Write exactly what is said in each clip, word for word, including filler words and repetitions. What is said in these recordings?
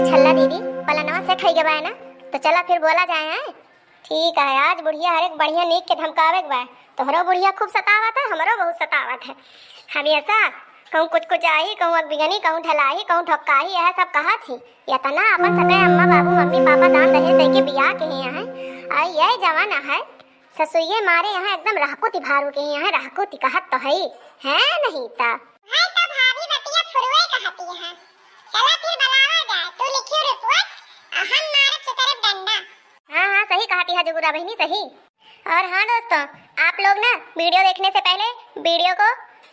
छल्ला दीदी, पलनवा सेट होइ गवा है ना, तो चला फिर बोला जाए, हैं? ठीक है, आज बुढ़िया हर एक बढ़िया नीक के धमकावे के बा। तोहरो बुढ़िया खूब सतावत है, हमरो बहुत सतावत है। हमेशा कहूँ कुछ कुछ आही, कहूँ अगबिगनी, कहूँ ढलाही, कहूँ ढक्काही, यह सब कहा थी। यतना अपन सके अम्मा बाबू मम्मी पापा दान दहेज दे के बियाह के ही हैं। आ यह जमाना है, ससुइये मारे यहाँ एकदम रहकुती भारू के यहाँ रहकुती कहत तो है, है नहीं ता। है तो भाभी बतिया फुरुए कहती है। चला फिर बुलावा जाए, तू लिखियो रिपोर्ट, आ हम मारब चुतरब डंडा। हाँ, हाँ, सही कहती है जुगुरा बहनी, सही। और हाँ दोस्तों, आप लोग ना वीडियो देखने से पहले वीडियो को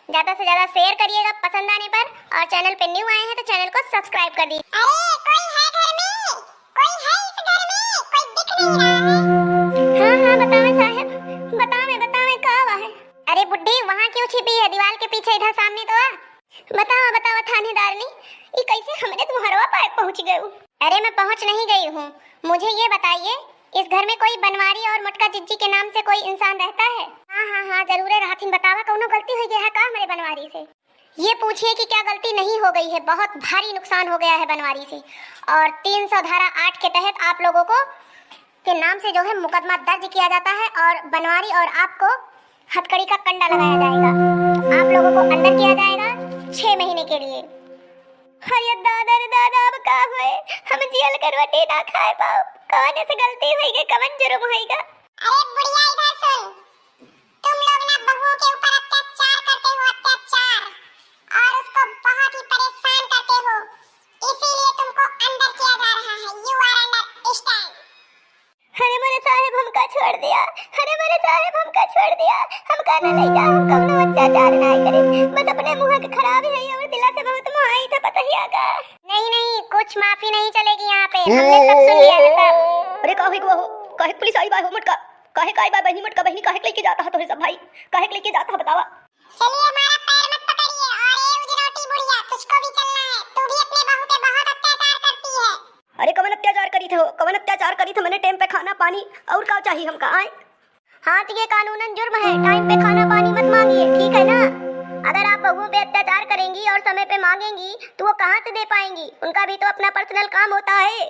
ज्यादा से ज्यादा शेयर करिएगा पसंद आने पर, और चैनल पे न्यू आए हैं तो चैनल को सब्सक्राइब कर दीजिए। अरे, कोई है घर में? कोई है इस घर में? कोई दिख नहीं रहा है। हाँ, हाँ, बतावे साहेब, बतावे, बतावे, का हुआ है? अरे बुड्ढी, वहाँ क्यों छिपी है? दीवार के पीछे इधर सामने तो आ। बतावा, बतावा थानेदारनी, ई कैसे हमरे तुम्हरवा पाए पहुँच गयू? अरे मैं पहुँच नहीं गई हूँ, मुझे ये बताइए, इस घर में कोई बनवारी और मोटका जिज्जी के नाम से कोई इंसान रहता है? हाँ, हाँ, हाँ, जरूरे रहथिन। बतावा, कौनो गलती हो गया है का हमरे बनवारी से? ये पूछिए कि क्या गलती नहीं हो गई है, बहुत भारी नुकसान हो गया है बनवारी से। और तीन सौ धारा आठ के तहत आप लोगों को के नाम से जो है मुकदमा दर्ज किया जाता है और बनवारी और आपको हथकड़ी का कंडा लगाया जाएगा। आप लोगों को अंदर किया जाएगा छह महीने के लिए। अरे दादा रे दादा, अब का होए? हम जियल के रोटी ना खाए पाओ। कौन से गलती होइगे, कवन जुर्म होइगा? अरे बुढ़िया, इधर सुन, तुम लोग ना बहुओं के ऊपर अत्याचार करते हो, अत्याचार, और उसको बहुत ही परेशान करते हो, इसीलिए तुमको अंदर किया जा रहा है। You are under stand। अरे मोरे साहेब, हमका छोड़ दिया, अरे मोरे साहेब, हमका छोड़ दिया, हमका ना ले जा, हम कौनो अत्याचार ना करे, बस अपने मुँह के खराब है और दिला से बहुत मोहाई था पतहिया का। नहीं, नहीं, कुछ माफी नहीं चलेगी यहाँ पे, हमने सब सुन लिया है सब। अरे का होई गवा हो, काहे पुलिस आई बा हो मोटका, काहे का आई बा बहिनी मोटका, बहिनी काहे के लेके जाता है तोहे सब भाई, काहे के लेके जाता है बतावा? चलिए, हमारा पैर मत पकड़िए। और ए उजरौटी बुढ़िया, तुझको भी चलना है, तू भी अपने बहू पे बहुत अत्याचार करती है। अरे कवन अत्याचार करी थे हो, कवन अत्याचार करी थे, मैंने टाइम पे खाना पानी और का चाहिए हमका, आए? हाँ, तो ये कानूनन जुर्म है, टाइम पे खाना पानी मत मांगिए, ठीक है ना? अगर आप बहुओं पे अत्याचार करेंगी और समय पे मांगेंगी, तो वो कहाँ से दे पाएंगी? उनका भी तो अपना पर्सनल काम होता है।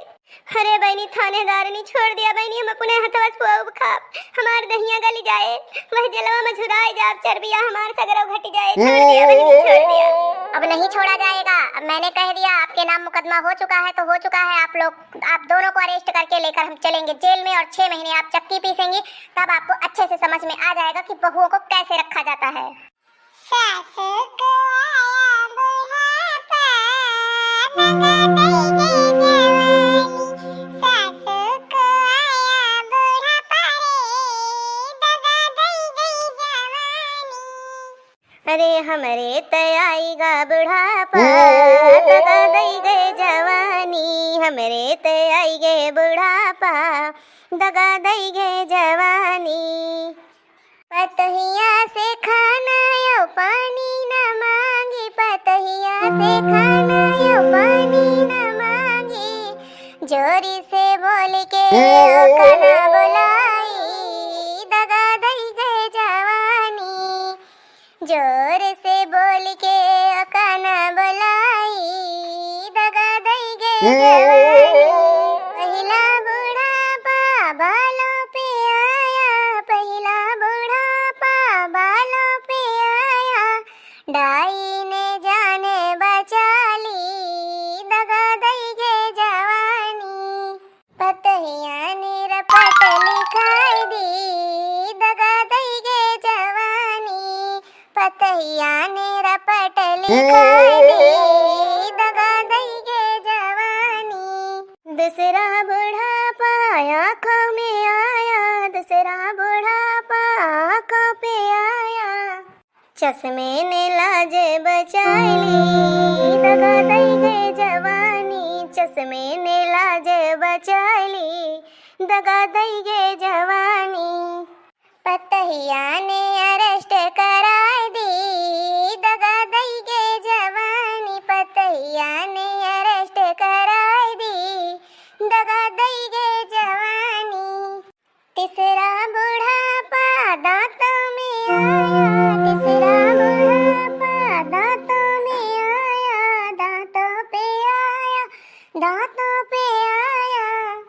अरे बहिनी थानेदारनी, छोड़ दिया बहिनी, हम अपने हथवा से पुआ खाब, हमार दहिया गली जाए, वह जलवा में झुराए जाब, चर्बिया हमार सगरो घटी जाए, छोड़ दिया बहिनी, छोड़ दिया। अब नहीं छोड़ा जाएगा, अब मैंने कह दिया, आपके नाम मुकदमा हो चुका है तो हो चुका है। आप लोग, आप दोनों को अरेस्ट करके लेकर हम चलेंगे जेल में और छह महीने आप चक्की पीसेंगी, तब आपको अच्छे से समझ में आ जाएगा कि बहुओं को कैसे रखा जाता है। सासु को आया बुढ़ापा, दगा दई गई जवानी। सासु को आया बुढ़ापा रे, दगा दई गई जवानी। अरे हमरे त आई गा बुढ़ापा, दगा दई गए जवानी। हमरे त आई गए बुढ़ापा, दगा दई गए जवानी। पतहिया से खाना यो पानी न मांगी, पतहिया से खाना यो पानी न मांगी। जोरी से बोल के ओका ना बुलाई, दगा दई गए जवानी। जोर से बोल के ओका ना बुलाई, दगा दई गए जवानी। पहिला बुढ़ापा बालों पे आया, पहिला बुढ़ापा बालों पे आया। डाई ने जाने बचा ली, दगा दई गए जवानी। पतहिया ने रपट लिखाई दी, दगा दई गए जवानी। पतहिया ने रपट लिखाई दी, दगा दई गए जवानी। दूसरा बुढ़ापा आँखों में आया, दूसरा बुढ़ापा आँखों पे आया। चश्मे ने लाज बचाई ली, दगा दई गए जवानी। चश्मे ने लाज बचाई ली, दगा दई गए जवानी। पतहिया ने अरेस्ट कराई दी, दगा दई गए जवानी। पतहिया ने अरेस्ट कराई दी, दगा दई गए जवानी। तीसरा बुढ़ापा दांतों में आया, तीसरा बुढ़ापा दांतों में आया, दांतों पे आया। दांतों पे आया।